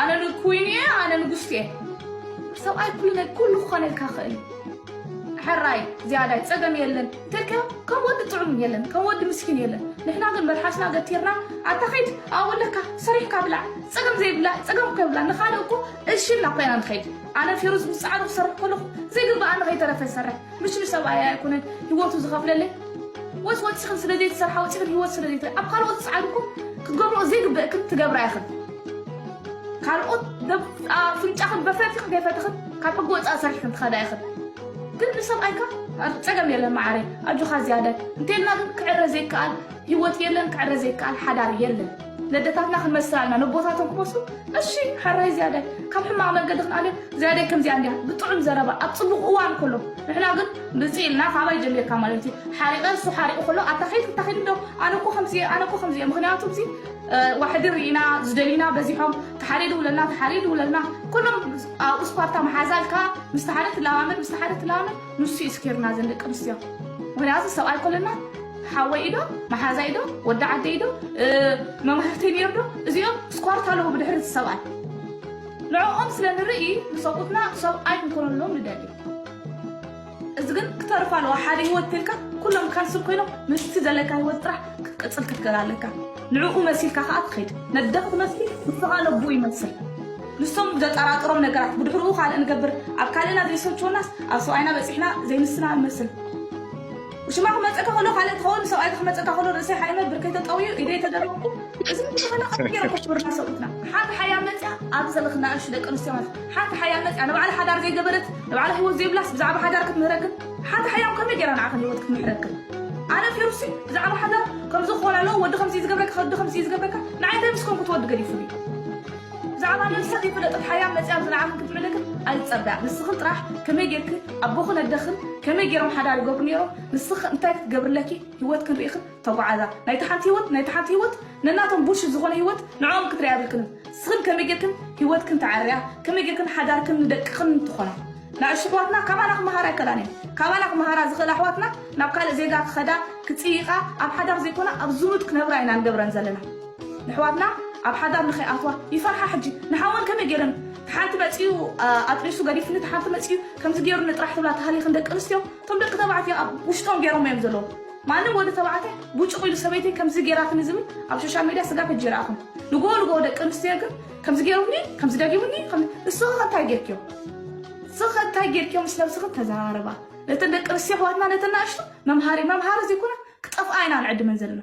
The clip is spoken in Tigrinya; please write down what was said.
ኣነ ንኩይን እየ ኣነ ንጉስ እየ። ሰብኣይ ኩሉ ነ ኩሉ ክኾነልካ ክእል። ሕራይ ዝያዳይ ጸገም የለን እንተልካ ከም ወዲ ጥዑም የለን ከም ወዲ ምስኪን የለን። ንሕና ግን መልሓስና ገቲርና ኣታ ኸይድ ኣብለካ ሰሪሕካ ብላዕ። ጸገም ዘይብላ ጸገም ከብላ ንኻልእ እኮ እሺ ኢልና ኮይና ንኸይድ። ኣነ ፌሩዝ ምስ ጻዕሩ ክሰርሕ ከለኹ ዘይግብኣኒ ከይተረፈ ዝሰርሕ ምሽ ንሰብኣይ ኣይኮነን ህይወቱ ዝኸፍለለይ። ወስ ወፂኽን ስለ ዘይትሰርሓ ወፂኽን ህይወት ስለ ዘይት ኣብ ካልኦት ዝፃዕድኩም ክትገብሮ ዘይግበእክን ትገብራ ኢኽን። ካልኦት ኣፍንጫኽን በፈትኽን ከይፈትኽን ካብ ሕጊ ወፃእ ሰሪሕክን ትኸዳ ኢኽን። ግን ንሰብኣይካ ጸገም የለን መዓረይ ኣጆኻ ዝያዳይ እንተልና ግን ክዕረ ዘይከኣል ህይወት የለን ክዕረ ዘይከኣል ሓዳር የለን። ነደታትና ክንመስል ኣለና ነቦታቶም ክመስሉ እሺ ሓራይ ዝያዳይ ካብ ሕማቕ መንገዲ ክንኣልዮም ዝያዳይ ከምዚኣ እንዲያ ብጥዑም ዘረባ ኣብ ጽቡቕ እዋን ከሎ ንሕና ግን ብጽእ ኢልና ካባይ ጀሚርካ ማለት እዩ ሓሪቐ እሱ ሓሪቑ ከሎ ኣታ ኸይድ ክታ ኸይድ እንዶ ኣነ እኮ ከምዚ እየ ኣነ እኮ ከምዚ እየ ምኽንያቱ እዚ ዋሕዲ ርኢና ዝደሊና በዚሖም ተሓሪዱ ውለና ተሓሪዱ ውለና ኩሎም ኣብኡ ስፓርታ መሓዛልካ ምስ ተሓደ ትለማመድ ምስ ተሓደ ትለማመድ ንሱ እዩ ስኪርና ዘን ደቂ ኣንስትዮ ምኽንያቱ ሰብኣይ ኮለና ሓወይ ኢዶ መሓዛይ ኢዶ ወዲ ዓደይ ኢዶ መማህርተይ ነይሩ ዶ እዚኦም ስኳርት ኣለዉ ብድሕሪ እቲ ሰብኣይ ንዕኦም ስለ ንርኢ ንሰብኡትና ሰብኣይ ክንኮነሎም ንደሊ እዚ ግን ክተርፍ ኣለዋ ሓደ ህይወት ተልካ ኩሎም ካንስል ኮይኖም ምስቲ ዘለካ ህይወት ጥራሕ ክትቅፅል ክትገል ኣለካ ንዕኡ መሲልካ ከዓ ትኸይድ ነደኽ ትመስሊ ንስኻ ለቡ ይመስል ንሶም ዘጠራጥሮም ነገራት ብድሕርኡ ካልእ ንገብር ኣብ ካልእና ዘይሰልችወናስ ኣብ ሰብኣይና በፂሕና ዘይንስና ንመስል ሽማ ክመፀካ ከሎ ካልእ ትኸውን ሰብኣይ ክመፀካ ከሎ ርእሰይ ሓይመ ብርከይ ተጠውዩ ኢደይ ተደረኩ እዚ ምትኸለ ከገረ ኮሽብርና ሰብኡትና ሓንቲ ሓያ መፅያ ኣብ ዘለኽና እሽ ደቂ ኣንስትዮ ማለት ሓንቲ ሓያ መፅያ ንባዕላ ሓዳር ዘይገበረት ንባዕላ ህይወት ዘይብላስ ብዛዕባ ሓዳር ክትምህረክን ሓንቲ ሓያም ከመይ ገይራ ንዓኽን ህይወት ክትምሕረክን ኣነ ፊሩሲ ብዛዕባ ሓዳር ከምዚ ክኾን ኣለዎ ወዲ ከምዚ ዝገብረካ ወዲ ከምዚ ዝገብረካ ንዓይ እንታይ ምስ ኮንኩ ትወዲ ገዲፉኒ ብዛዕባ ነብሰ ዘይፈለጠት ሓያም መፅያ ኣብዚ ንዓኽን ክትምዕደክን ኣይፀበያ ንስኽን ጥራሕ ከመይ ጌርክ ኣቦኽን ኣደኽን ከመይ ገይሮም ሓዳር ይገብሩ ነይሮም ንስኽ እንታይ ክትገብርለኪ ህይወትክን ርኢኽን ተጓዓዛ ናይቲ ሓንቲ ህይወት ናይቲ ሓንቲ ህይወት ነናቶም ቡልሽት ዝኾነ ህይወት ንዕኦም ክትሪኣ የብልክንን ስኽን ከመይ ጌርክን ህይወትክን ተዓርያ ከመይ ጌርክን ሓዳርክን ንደቅኽን ትኾና ንኣሽቱ ኣሕዋትና ካባና ክመሃራ ኣይከላን እየን ካባና ክመሃራ ዝኽእላ ኣሕዋትና ናብ ካልእ ዜጋ ክኸዳ ክፅይቓ ኣብ ሓዳር ዘይኮና ኣብ ዝሙት ክነብራ ኢና ንገብረን ዘለና ንሕዋትና ኣብ ሓዳር ንኸይኣትዋ ይፈርሓ ሕጂ ንሓወን ከመይ ገይረን ሓንቲ መፅኡ ኣጥሪሱ ገዲፍኒ ሓንቲ መፅኡ ከምዚ ገይሩኒ ጥራሕ ትብላ ተሃሊኽን ደቂ ኣንስትዮ እቶም ደቂ ተባዕትዮ ኣብ ውሽጦም ገይሮም እዮም ዘለዉ ማንም ወዲ ተባዕታይ ቡጭቕ ኢሉ ሰበይተይ ከምዚ ገይራትኒ ዝብል ኣብ ሶሻል ሜድያ ስጋብ ሕጂ ይረኣኹም ንጎ ንጎ ደቂ ኣንስትዮ ግን ከምዚ ገይሩኒ ከምዚ ደጊሙኒ ንስኺ እንታይ ጌርክዮ ንስኺ እንታይ ጌርክዮ ምስ ነብስኺ ተዘራረባ ነተን ደቂ ኣንስትዮ ኣሕዋትና ነተን ናእሽቱ መምሃሪ መምሃሪ ዘይኮነ ክጠፍኣ ኢና ንዕድመን ዘለና